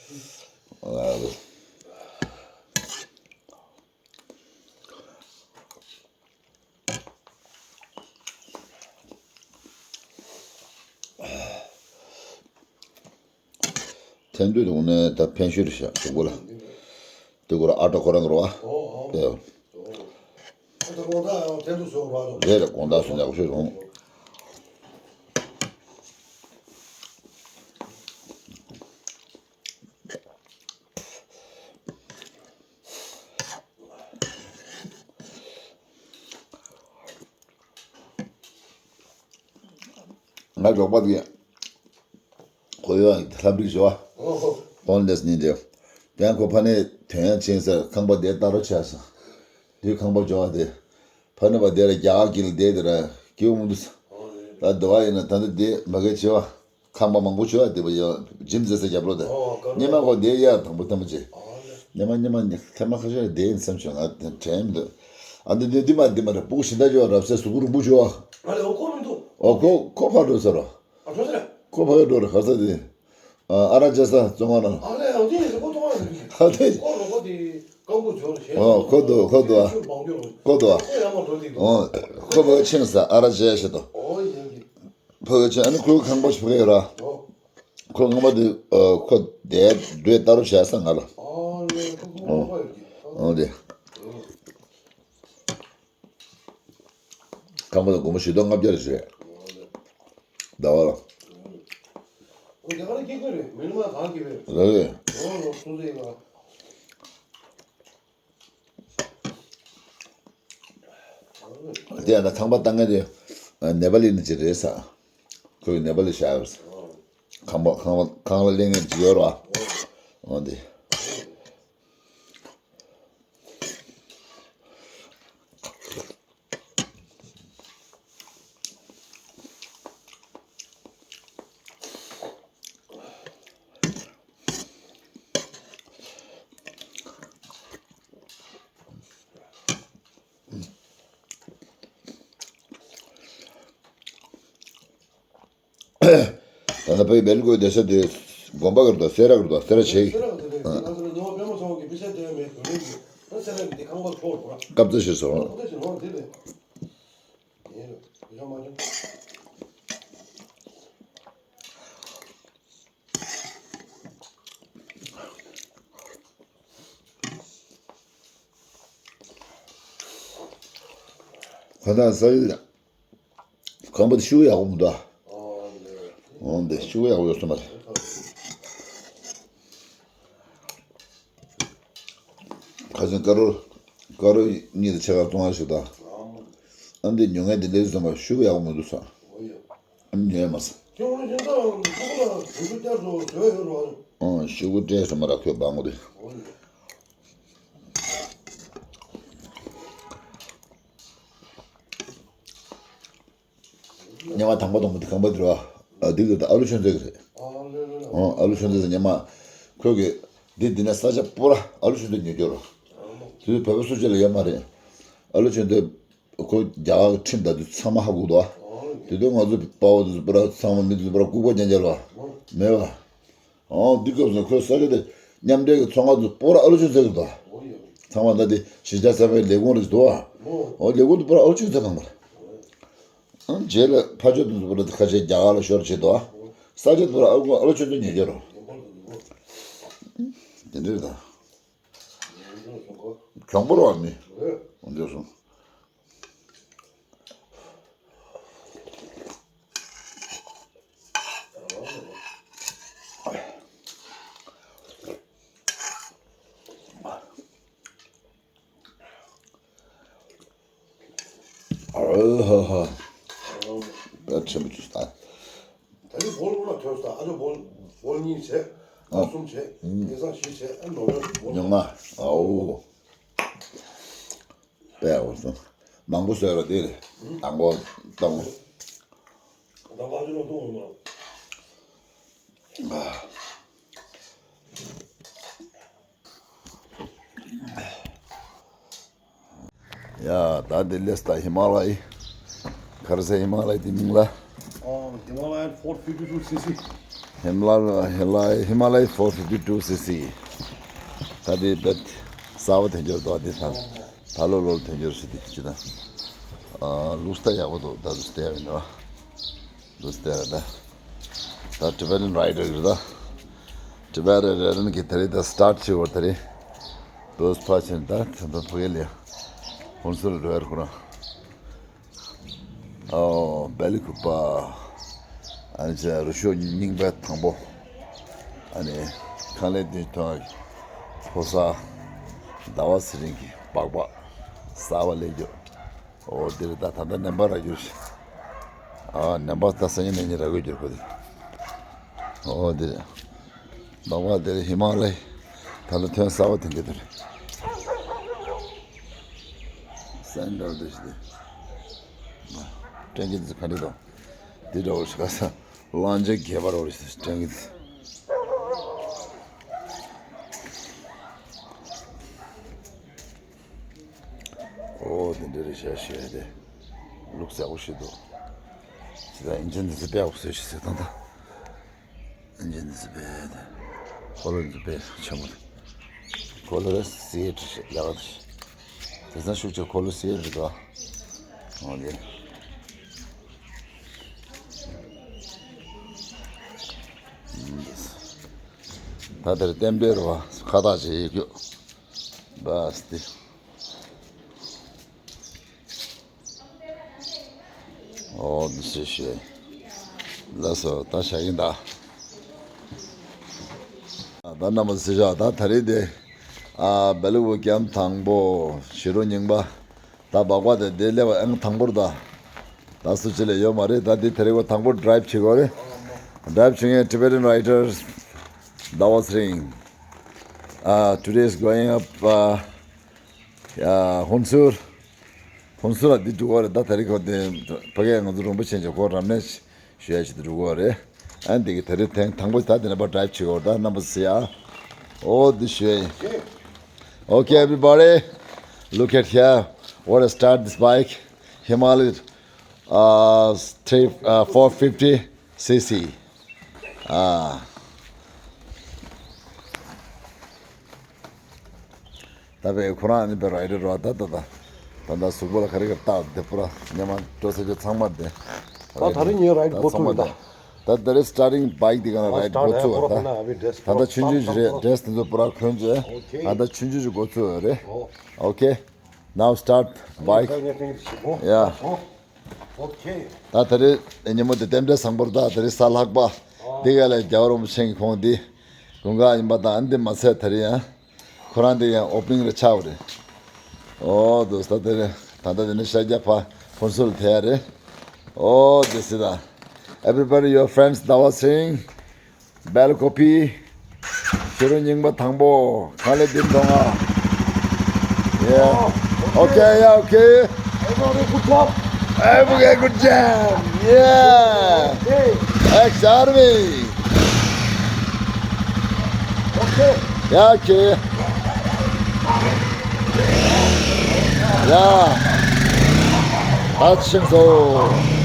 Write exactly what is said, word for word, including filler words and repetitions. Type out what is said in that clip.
ཐན་དུས་དུ་ནས་ད་ཕན་ཤུལ་རེད་ཤག་གཟུགས་པོ་ལ། དེ་གོ་ར་ཨ་ཏྲ་ཁོ་རང་གི་རོ་ཨ། ཨོ་ཨོ། དེ། ཨ་ཏྲ་དགོང་དག་ཡང་ཐན་དུ་སོང་རོ་ཨ། རེད་རེད། དགོང་དག་སོང་ཡག་ཤོས་རུང་། ང་རོགས་པ་དེ་ཁོ་ཡོད་ལྷ་བྲིས་ཞོ། ཧོ་ལེས་ནི་འདྲ། ཡང་ཁོ་ཕ་ནས་དོན་ཡང་ཕྱིན་ཟེར། ཁང་པ་དེ་ལྟ་རོགས་བྱས་སོང་། དེ་ཁང་པ་འབྱོར་བ་དེ། ཕ་ནས་པ་དེ་ར་རྒྱ་གར་གྱི་ལ་བསྡད་དེ་ར་སྐྱིད་པོ་མི་འདུག་ད་འདི་བ་ཡིན་ན་ད་ནི་དེ་མ་གལ་ཆེ་བ། ཁང་པ་མང་པོ་ཆེ་བ་དེ་བ་ཡོད། འཇིམ་ཟེར་ས་རྒྱབ་ལོགས་དེ། ཉི་མ་ཁོ་དེ་ཡར་དང་པོ་ཐེངས་མ་ཅིག་ཉི་མ་ཉི་མ་ཐེངས་མ་ཁ་ཤས་དེ་ཡིན་བསམ་བྱུང་། ང་དྲན་མི་འདུག་ཨ་འདི་འདི་འདི་མ་འདི་མ་རེད། སྤུ་གུ་གཞན་དག་ཅོ་རབ་སེ་གཟུགས་པོ་རིང་པོ་ཅོ། ཨ་ལེ། ཨོ་ཁོ་མི་འདུག་ཨོ་ཁོ་ཁོ་ཕར་འགྲོ་ས་རོ། ཨ་འགྲོ་ས་རེད། ཁོ་ཕ་གི་འགྲོ་རེད། ག་ས་དེ། ཨ་ཨ་ར་ཅེ་ས་བཙོན་ཁང་ནང་། ཨ་ལེ། ཨ་འདི་ཡིན་ཟེར་ཁོ་གཏོང་བ་ཟེར་གི་ཨ་དེ། ཁོ་རོགས་པ་དེ་རྐང་པ་འཇོག་ཞེས། ཨོ་ཁོ་འདུག་ཁོ་འདུག་ཨ། ཁོ་འདུག་ཨ། ཁོ་ཡང་མ་འགྲོ་དེ་འདུག་ཨོ་ཁོ་ཕ་གི་ཕྱིན་ས་ཨ་ར་ཅེ་ཞེས་དང་། ཨོ་ཡིན་གི་ཕ་གི་ཕྱིན། ཨ་ནི་ཁོའི་ཁང་པ་ཞིག་ཕ་གི་ཡོད་ར། ཨོ། ཁོ་སྔོན་མ་དེ་ཨ་ཁོ་དེ་འགྲོས་ལྟ་རུ་བྱས་ས་ང་ལ། ཨོ་ལེ། ཁོ་ཁོ་ཨོ་ཁོ་ཡོད་གི་ཨོ་དེ། ཁང་པ་དང་སྒོར་མོ་བཞི་སྟོང་ལྔ་བརྒྱ་རེ་བྱས། ཟླ་བ་ལ། ཨོ་རྒྱ་གར་སྐྱེ་དགོས་རེད། མི་ལ་མ་གང་སྐྱེ་བས། རེད་རེད། ཨོ་ལོ་སུ་ཟེར་ཡིན་ན། དེ་ཡང་ན་ཁང་པ་བཏང་མཁན་དེ་ནེ་པ་ལི་ནི་ཅི་རེད་ས། ཁོས་ནེ་པ་ལི་བཞག་ཡོད་ས། ཁང་པ་ཁང་པ་ཁང་ལ་གླེང་མཁན་ཅི་ཡོད་ར། འོ་འདི། ད་ལྟ་བོད་མེལ་གོའི་སྡོད་ས་དེ་དགོན་པ་གི་རེད་དོ། སེ་ར་གི་རེད་དོ། སེ་ར་བྱེད་ཀྱི། ཨ། སྐབས་ཚ་ཞིག་སོང་། ཁོ་ན་ས་ཡིན་ལ། ཁང་པ་དེ་ཤུགས་ཡག་པོ་མི་འདུག་ཨ། འོ་འདི་ཤུགས་ཡག་པོ་ཡོད་ས་མ་རེད། ཁ་སང་དཀར་རོ་དཀར་རོ་གཉིས་དང་ཕྱེད་ཀ་གཏོང་བ་ཞིག་དང་། ཨ་འདི་ཉོ་མཁན་དེ་ལས་བཟོ་མ་ཤུགས་ཡག་པོ་མི་འདུག་ས། ཨ་ཉོས་མ་ས། ཨང་ཤུ་གུ་སྤྲད་སོང་མ་ར་ཁོས་འབག་འོང་དུས། ཉི་མ་དང་པོ་དང་པོ་དེ་ཁང་པ་དེ་ར་བ། ཨ་འདི་གི་ད་ཨ་ལུ་ཆོས་མཛད་གི་རེད། ཨང་ཨ་ལུ་ཆོས་མཛད་ཟེར་ཉི་མ། ཁོས་གི་འདི་འདི་ནས་ས་ཆ་པོ་ར་ཨ་ལུ་ཆོས་མཛད་ཉོས་རྒྱུ་ར། དེ་བོད་པ་སུ་གཅིག་ལ་ཡོད་མ་རེད། ཨ་ལུ་ཆོས་མཛད། ཁོ་རྒྱ་གར་གྱི་ཁྲིམས་དང་དེ་ཚང་མ་ཧ་གོ་འདུག་ཨ། དེ་དུས་ང་ཚོ་དཔའ་བོ་དེ་ཚོ་པུ་ར་ཚང་མ་མི་དེ་ཚོ་པུ་ར་ལྐུགས་པ་རྐྱང་རྐྱང་རེད་བ། མེད་བ། ཨང་འདི་སྐབས་སུ་ཁོའི་ས་ཆ་དེ་མཉམ་འབྲེལ་གྱི་ཚོང་ཁང་དུ་པུ་ར་ཨ་ལུ་ཆོས་མཛད་གི་འདུག་ཨ། ཚང་མ་ད་དེ་གཞིས་ཆགས་གསར་པའི་ལས་ཁུངས་རེད་འདུག་ཨ། ཨོ་ལས་ཁུངས་དུ་པུ་ར་ཨ་ལུ་ཆོས་མཛད་གང་མ་རེད། ཨང་རྗེས་ལ་ཕ་ཆོས་དེ་ཚོ་པུ་ར་ཁ་ཆེ་རྒྱ་གར་ལ་ཤོར་བྱེད་འདུག་ཨ། ས་ཆ་དུ་པུ་ར་ཨ་ལུ་ཨ་ལུ་ཆོས་མཛད་ཉོས་རྒྱུ་རེད། དེ་འདྲ་རེད་ད། གྱོང་པོ་རོགས་ནི། འོན་ཏེ་སོང་། ཨ་ཧ་ཧ། ད་ཆེན་པོ་ཅིག་ད། ད་ནི་བོལ་ལྔ་ཐོན་སོང་། ཨ་ཅོ་བོལ་བོལ་གཉིས་བྱས། ཨ་གསུམ་བྱས། ཨུམ། དེང་སང་བཞི་བྱས། ཨ་ནོ་བོལ་བོལ། ཉུང་ང་། ཨའོ། དཔེ་ཡག་པོ་སོང་། མང་པོ་བཟོས་ར་དེ་རེད། དང་པོ་དང་པོ། ད་ཨ་ཅོ་ལ་གཏོང་འོང་ན། ཡ། ད་འདི་སླེབས་ད་ཧི་མ་ལ་ཡའི། ག་རེ་ཟེར་ཧི་མ་ལ་ཡའི་དེ་མིང་ལ། ཨ། Himalayan four fifty two C C། ཧི་མ་ལ་ཧི་མ་ལ་ཧི་མ་ལ་ཡ་ཕོར་ཕིབ་ཊི་ཊུ་སི་སི། ད་དེ་བེད་གསར་པ་དེ་འབྱོར་འདུག་དེ་ད་ད་ལོ་ལོ་དེ་འབྱོར་ཞིག་དེ་ཅི་ད། ལུགས་ལྟ་ཡག་པོ་འདུག་ད་ལུགས་ལྟ་ཡག་པོ་འདུག་ལུགས་ལྟ་ཡག་ད། ད་ཊི་བེ་ཊན་རའི་ཌར་གི་ད། ཊི་བེ་ཊན་རའི་ཌར་གི་དེ་རེད་ད། སི་ཊར་ཊི་བྱེད་དགོས་དེ་རེད། དོས་ཕ་ཆེན་ད་ད་ད་ཕ་གི་ལ་ཡ། ཧོན་སུར་རོ་ཡར་ཁོ་རང་། ཨོ་བེ་ལི་ཀུ་པ། ཨ་ནི་ཅེ་རུ་ཤོ་རྙིང་པའི་དང་པོ། ཨ་ནི་ཁང་ལས་བདུན་ཐོན་ཕོ་གསར། ཟླ་བ་ཚེ་རིང་གི་སྦག་སྦག་གསར་པ་ལས་རྒྱུ། ཨོ་འདིར་ད་ད་ལྟ་ནན་པ་རག་རྒྱུ་ཞིག་ཨ་ནན་པ་ད་སང་ཉིན་ནས་ཉིན་རག་གི་རྒྱུ་ཁོ་དེ། ཨོ་འདིར། སྦག་སྦག་འདིར་ཧི་མ་ལ་ཡ། ད་ལྟ་ཐོན་གསར་པ་དེ་འདི་དེར། སན་འདྲ་བོ་འདི་ཞིག་དེ། སྤྲིན་གྱི་འཛི་ག་འདྲ་དང་། འདི་འདྲ་བོ་ཞིག་ག་ས། གླང་ཆེན་རྒྱས་པ་རོ་རེད་སྤྲང་གི། ཨོ་དེ་འདྲ་རེད་ཤག་ཤོད་དེ། ལུགས་ཡག་པོ་ཞིག་འདུག་ཅི་ད་ཨིན་ཇི་ནི་ཟི་དཔེ་ཡག་པོ་བཟོས་ཤིག་ཟེར་དང་ད། ཨིན་ཇི་ནི་ཟི་དཔེ་དེ། ཁོ་ལོ་ནི་ཟི་དཔེ་ཆེན་པོ་དེ། ཁོ་ལོ་རེ་སི་ཨེ་ཊི་ཡག་ག་དེ། དེ་ཚང་ཤུགས་ཆེ་ཁོ་ལོ་སི་ཨེ་ཊི་འདུག་ཨོ་དེ། ད་དེར་གཏན་འབེབས་རུ་བ་ཁ་བཏགས་བྱེད་ཡིག་རྒྱུགས། བ་སྟི། ཨོ་འདི་ཤེས་ཤེས། ལགས་སོ་ད་བཞག་གིན་ད། ད་རྣམ་པ་ཚོ་ཤོག་ད་ད་རེས་དེ། ཨ་བེ་ལུ་བུ་ཀེམ་དང་པོ་ཞི་རུ་རྙིང་པ། ད་སྦག་སྦག་དེ་དེ་སླེབས་པ་ཨང་དང་པོར་ད། ད་སུ་ཅི་ལས་ཡོད་མ་རེད། ད་འདི་དེ་རིང་བ་དང་པོ་ཌ་རའིབ་བྱེད་དགོས་རེད། ཌ་རའིབ་བྱེད་མཁན་Tibetan Riders ཟླ་བ་ཚེ་རིང་། ཨ་today is going up ཨ་ཧོན་སུར། ཧོན་སུར་ལ་འདི་འགྲོ་གི་རེད། ད་དེ་རིང་ཁོ་དེ་ཕ་གིར་ང་ཚོ་རོང་པོ་ཆེན་གྱི་ཁོ་རབ་གནས་ཞུ་ཡ་ཞིག་ཏུ་འགྲོ་གི་རེད། ཨ་འདི་གི་དེ་རིང་ཐེངས་དང་པོ་ད་དེ་ནས་པ་ཌ་རའིབ་བྱེད་དགོས་རེད། ད་རྣམ་པ་ཚོ་ཡ། ཨོ་འདི་ཞུ་ཡ་ཡིན། Okay, everybody, look at here. What a start this bike. Himalaya, uh, three, uh, four fifty C C. Ah. ད་བས་ཁོ་རང་ནི་བས་རའི་ཌར་རོ་ད་ད་ད། ད་ད་གཟུགས་པོ་ལ་ག་རེ་ག་རེ་བཏགས་དེ་པུ་ར་ཉི་མ་འགྲོ་ས་ཆ་ཚང་མ་དེ། ད་ད་རིང་ངས་རའིཌ་འགོ་ཚུགས་ཡིན་ད། ད་ད་རེས་སི་ཊར་ཊིང་བྷའིཀ་དེ་ག་ན་རའིཌ་འགོ་ཚུགས་ད། ད་ད་ཆུང་ཆུང་ཞིག་རེད། ཌེ་རེ་སི་དེ་ཚོ་པུ་ར་གོན་བྱས། ད་ད་ཆུང་ཆུང་ཞིག་འགོ་ཚུགས་ཡོད་རེད། Okay, now start bike. Yeah. ད་ད་རེས་ཉིན་མོ་དེ་རྟེན་འབྲེལ་བཟང་པོར་ད་ད་རེས་གཟའ་ལྷག་པ་འདི་ག་ལས་རྒྱལ་བ་རིན་པོ་ཆེ་གི་ཁོང་འདི་དགུན་ཁ་ཡིན་པ་དང་འདི་མ་ཚད་ད་རེས་ཡང་ཁོ་རང་འདི་ཡང་ཨོ་པི་ནིང་རེ་ཆགས་པ་རེད། ཨོ་དུ་ས་དེ་རེད། ད་ལྟ་དེ་ནི་ཤར་རྒྱག་ཕ་ཧོན་སུར་དེ་ཡ་རེད། ཨོ་དེ་སི་ད། Everybody, your friends, Dawa Singh. བེལ་ཀོ་པི། ཕྱི་རུ་རྙིང་པ་དང་པོ་གང་ལས་འདིར་འདོང་ང་། Yeah. Okay, yeah, okay. Everybody, good job. Everybody, good job. Yeah. Okay. Ex army. Okay. Yeah, okay. Yeah. That's so.